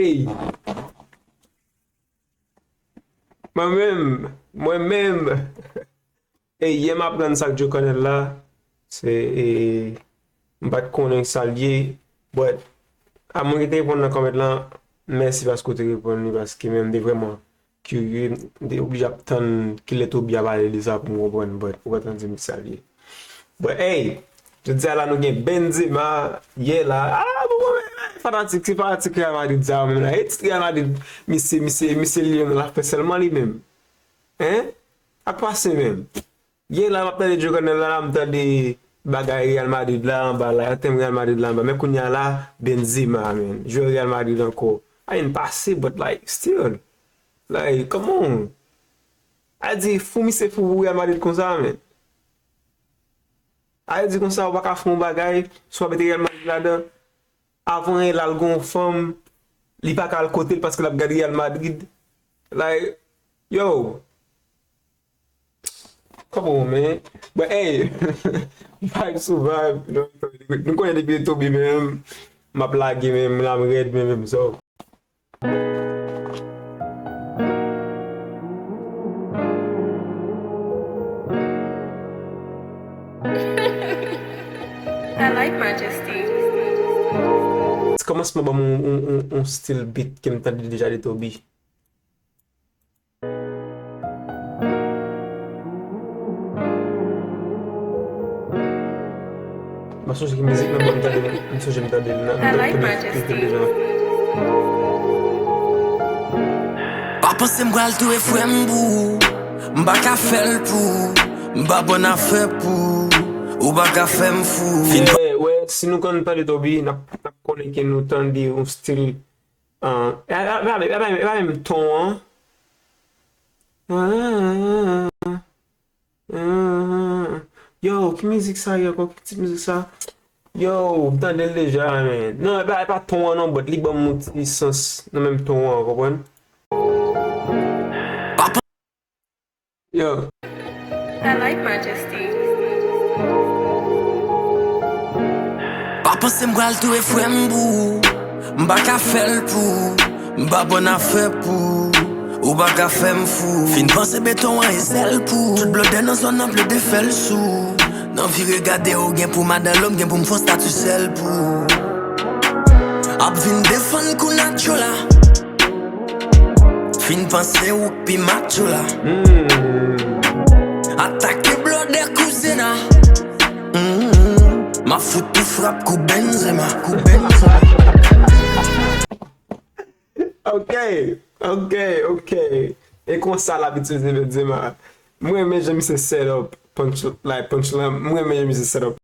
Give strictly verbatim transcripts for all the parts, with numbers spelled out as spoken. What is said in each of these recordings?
Ey! Mwen menm, mwen menm. E yè m aprann sa k Joe Cornell la, se, e, m pa t konnen sa l ye, but a moun ki te reponn nan comment lan, mèsi paske w te reponn li, paske menm m te vrèman kirye, m te oblije ap tann kilè Toby ap pale de sa pou m konprann, but ou pa tann di m sa l ye. But hey, jodi a la nou gen Benzema, yè la, ah, bon, bon, men, men, fanatik, se fanatik Real Madrid sa yo menm la, e tit Real Madrid, misye, misye, misye Lyon la fè sèlman li menm. Hein? Sa k pase menm? Yè la, m ap tande Joe Cornell la, m tande bagay Real Madrid la anba la, tèm Real Madrid la anba. Men kounye a la, Benzema, man. Jwè Real Madrid ankò. I mean, pase, but like, still. Like, come on. A di, fou misye fou pou Real Madrid konsa, man. A di konsa, ou pa ka fè yon bagay, si w ap mete Real Madrid ladan. Avan yè la, l gon fanm, li pa ka al kote l paske l ap gade Real Madrid. Like, yo. Come on, man. But hey, vibe sou vibe. Nou konnen depi Toby menm, m ap lage menm, la m rèd menm, menm, so. I like Majesty. Kòmansman ban m yon, yon, yon, yon stil beat ke m tande deja de Toby. Mwen sonje ki mizik nan ban m tande, m sonje m tande l nan, m tande, tande, tande deja. Pa panse m pral touye frè m pou ou. M pa ka fè l pou ou. M pa bon afè pou ou. Ou pa ka fè m fou. Fin... Yeah, wè, si nou konn tande Toby, n ap, n ap konnen ke nou tande yon stil, ah, e pa, e pa, e pa, e pa menm ton an. Ah, ah, ah. Yo, ki mizik sa ye ankò? Ki tit mizik sa? Yo, m tande l deja, men. Non, e pa, e pa ton an non, but li ban m yon ti sans nan menm ton an, w konprann? Yo. I like Majesty. Pa panse m pral touye frè m pou ou. M pa ka fè l pou ou. M pa bon afè pou ou. Ou pa ka fè m fou. Fin panse beton an e sèl pou ou. Tout blòdè nan zòn nan plede fè l sou. Nan vire gade ou gen pou madan lòm, gen pou m fè yon stati sèl pou ou. Ap vin defann kou Nacho la. Fin panse ou k pi macho la. Hmm. Atake blòdè kou Zena. Hmm. M ap fout ou frap kou Benzema, kou Benzema. Ok, ok, ok. E konsa l ap itilize Benzema. Mwen renmen jan misye set up punch, like, punch lan. Mwen renmen jan misye set up.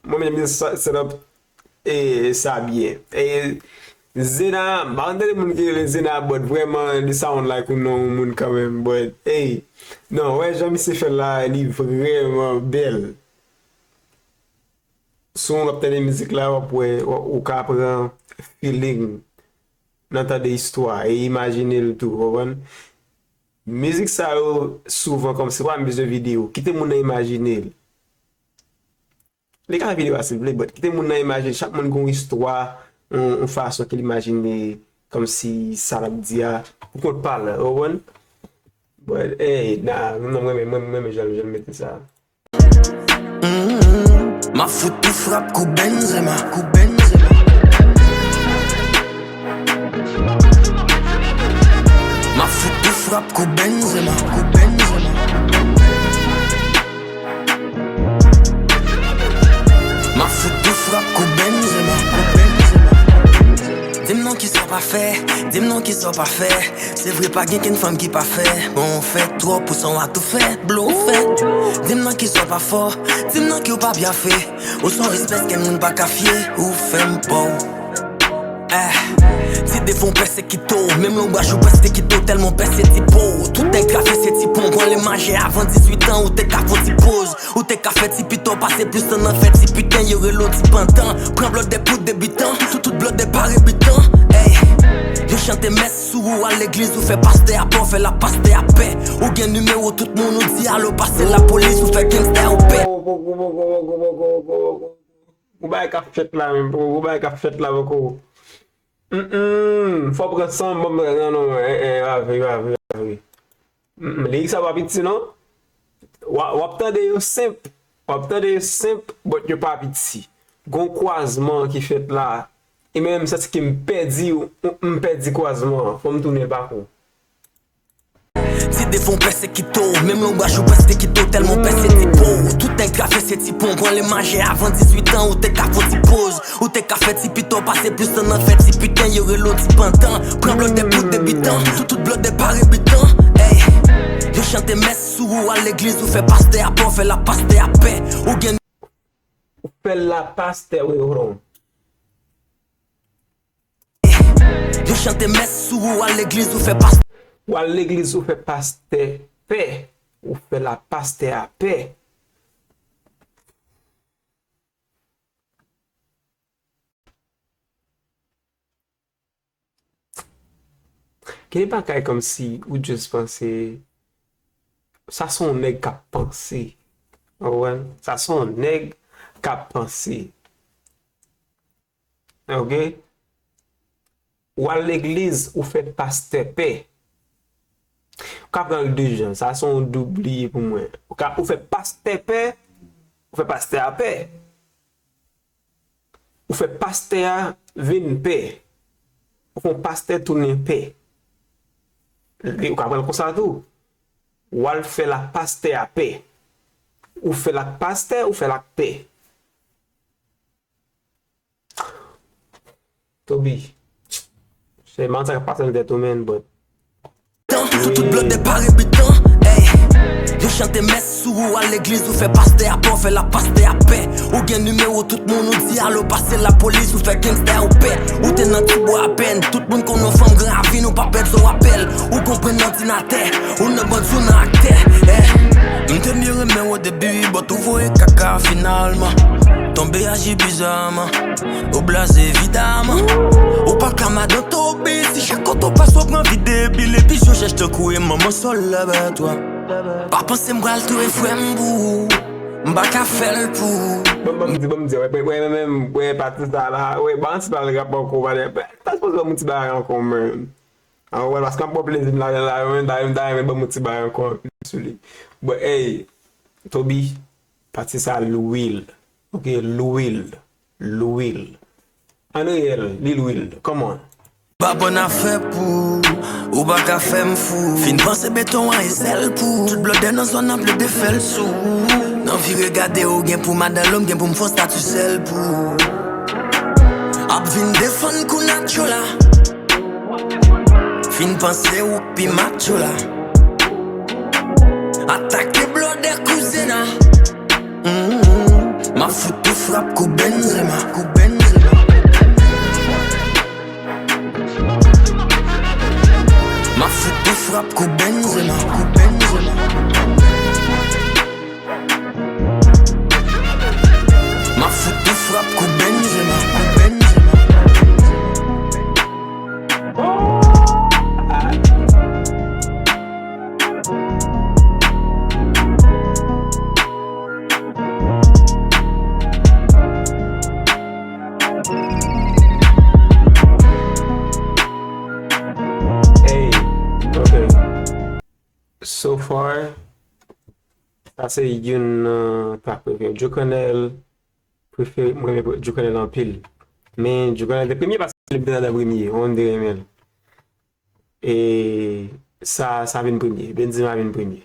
Mwen renmen jan misye sa-, set up e sa byen. E Zena, m pa konn tande moun ki rele Zena, but vrèman, li sound like yon non yon moun kanmenm. But, hey, non, wè, jan misye fè l la, li vrèman bèl. Si w ap tande mizik la, w ap wè, w, ou ka pran feeling nan tande istwa e imajine l tou, w konprann? Mizik sa yo, souvan, kòmsi w pa menm bezwen videyo. Kite moun nan imajine l. Li ka fè videyo a si l vle, but kite moun nan imajine, chak moun gen yon istwa, yon, yon fason ke l imajine, kòmsi sa l ap di a, pou kont pa l, w konprann? But, hey, na, non, mwen, mwen, mwen, mwen, jan, jan l mete sa. Mm, m ap fout ou frap kou Benzema, kou Benzema. M ap fout ou frap kou Benzema, kou Benzema. M ap fout ou frap kou Benzema, kou Benzema. Di m non kisa w pa fè, di m non kisa w pa fè. Se vre pa gen kenn fanm ki pafè. Bon, w fè twòp, ou se yon atoufè, blofè. Di m nan kisa w pa fò, di m nan ki w pa byafe. Ou se yon espès ke moun pa ka fye, ou fè m pè w. Eh, ti devan w pèsekite w, menm lonbraj ou prèske kite w, tèlman w pèse ti po w. Tout nèg ka fese ti pon, pran le maje avan dizuit an, ou te ka fè ti poz. Ou te ka fè ti pito, pase plis tan nan fè ti piten, yo rele w ti pantan. Pran blòdè pou debitan, tout, tout blòdè pare bitan. Ey, yo chante mès sou ou al legliz, ou fè pastè a pè, ou fè la pastè a pè. Ou gen nimewo tout moun, ou di alo, pase lapolis, ou fè gangstè ou pè. Ou bagay k ap fèt la menm, ou bagay k ap fèt la poko. Mm, mm, fò pran san, ban m, non, non, eh, eh, pa vre, pa vre, pa vre. Mm, mm, lirik sa pa piti, non. W a, w ap tande yo senp, w ap tande yo senp, but yo pa piti. Gon kwazman ki fèt la, e menm m santi ke m pèdi, m, m pèdi kwazman an, fò m tounen l pa kou. Ti defo w pèsekite w, menm lonbraj ou prèske kite w tèlman w pèse ti po w. Tout nèg travèse ti pon, pran le maje avan dizuit an, ou te ka fè ti poz. Ou te ka fè ti pito, pase plis tan nan fè ti piten, yo rele w ti pantan. Pran blòdè pou debitan, tout, tout blòdè pare bitan. Ey, yo chante mès sou ou, al legliz, ou fè pastè a pè, ou fè la pastè a pè. Ou gen Ou fè la pastè, wi, hold on. Yo chante mès sou ou, al legliz, ou fè pastè. Ou al legliz, ou fè pastè pè. Ou fè la pastè a pè. Gen de bagay kòmsi ou just panse, sa se yon nèg k ap panse. Ou konprann? Sa se yon nèg k ap panse. Ok? Ou al legliz, ou fè pastè pè. Ou ka pran l de jan, sa se yon doub li ye pou mwen. Ou ka, ou fè pastè pè, ou fè pastè a pè. Ou fè pastè a vin pè. Ou fè yon pastè tounen pè. Ou ka pran l konsa tou. W al fè la pastè a pè. Ou fè l ak pastè, ou fè l ak pè. Toby. Se man sa k ap pase nan tèt ou, man, but. Tan, tout blòdè pare bitan, ey. Yo chante mès sou ou, al legliz, ou fè pastè a pè, ou fè la pastè a pè. Ou gen nimewo tout moun, ou di alo, pase lapolis, ou fè gangsta ou pè. Ou te nan ti bwa apèn, tout moun konnen w fanm gran ravin, ou pa pèd zo apèl. Ou konprann nan dinatè, ou nan bandi, ou nan aktè, ey. M te byen renmen w o debi, but ou voye kaka finalman. Tonbe aji bizaman. Ou blaze evidaman. Ou pa ka madan Toby, si chak kote w pase w pran vi debil, epi yo chèch tankou e manman sòl labatwa. Pa panse m pral touye frè m pou ou. M pa ka fè l pou ou. Bon, bon, m di, bon, m di, wè, wè, wè, menm, wè, pati sa la, wè, ba yon ti bal rap ankò, wè, pa sipoze ban m yon ti bagay ankò, man. An, wè, paske m ap pran plezi m ladan la, men, dayè, dayè, men ban m yon ti bagay ankò sou li. But, ey, Toby, pati sa lwil. Ok, lwil. Lwil. An reyèl, li lwil. Come on. Pa bann afè pou ou, ou pa ka fè m fou. Fin panse beton an e sèl pou ou. Tout blòdè nan zòn nan plede fè l sou ou. Nan vire gade ou gen pou madan lòm, gen pou m fè yon stati sèl pou ou. Ap vin defann kou Natchoula. Fin panse ou pi matcho la. Atake blòdè kouzina. Mm, m ap fout ou frap kou Benzema, kou Benzema. M ap fout ou frap kou Benzema, kou Benzema. M ap fout ou frap kou Benzema, kou Benzema. Ey, ok. So far, sa se youn nan track prefere m. Jocannel prefere, mwen renmen Jocannel anpil. Men Jocannel te premye paske li te nan premye, mwen te renmen l. E sa, sa vin premye, Benzema vin premye.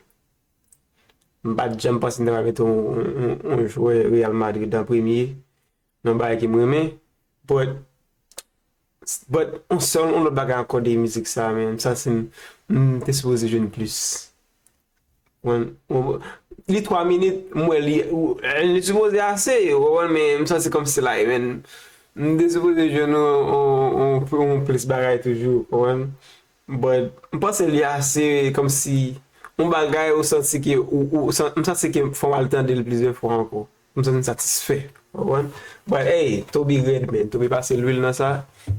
M pa t janm panse m ta pral mete yon, yon, yon, yon jwè Real Madrid an premye, nan bagay ke m renmen, but, but, yon sèl, yon lòt bagay ankò de mizik sa, men, m santi m, m te sipoze jwenn plis. Mwen, mwen, li twa minit, m wè li, ou, eh, li sipoze ase, ou konprann, men m santi kòmsi like, men, m te sipoze jwenn yon, yon, yon, yon plis bagay toujou, ou konprann. But, m panse li ase, kòmsi, yon bagay ou santi ke, ou, ou, san- m santi ke fò m al tande l plizyè fwa ankò. M santi m satisfè. Ou konprann? But, hey, Toby rèd, man. Toby pase lwil nan sa.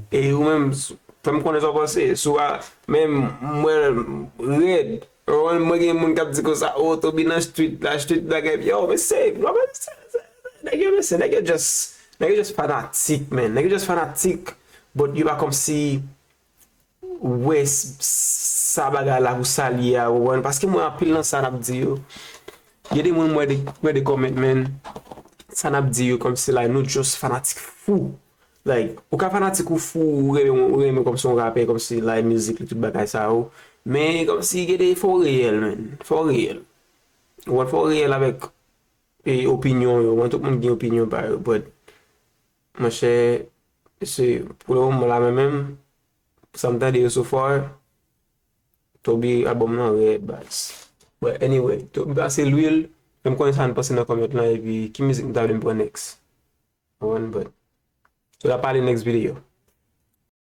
E ou menm, s- fè m konnen sa w panse. Si w a, men, mwen rèd. Ou konprann? Mwen gen moun k ap di konsa, oh, Toby nan street, la street, bagay. Yo, mesye, nou pa se- se- nèg yo, mesye, nèg yo just, nèg yo just fanatik, man. Nèg yo just fanatik. But yo pa kòmsi wè s- sa bagay la pou sa li a, ou konprann? Paske mwen anpil nan sa n ap di yo. Gen de moun mwen de, mwen de comment, man. Sa n ap di yo kòmsi like nou just fanatik fou. Like, ou ka fanatik ou fou, ou renmen, ou renmen kòmsi yon rapè, kòmsi like mizik li, tout bagay sa yo. Men kòmsi gen de fò reyèl, man. Fò reyèl. Ou konprann, fò reyèl avèk e, opinyon yo. Mwen, tout moun gen opinyon pa yo, but monchè, se pou le moman la, mwen menm, sa m tande yo so far, Toby album nan rèd, baz. But anyway, Toby pase lwil, fè m konnen sa n panse nan comment lan, epi ki mizik m ta vle m pran next. Ou konprann, but so n a pale next video.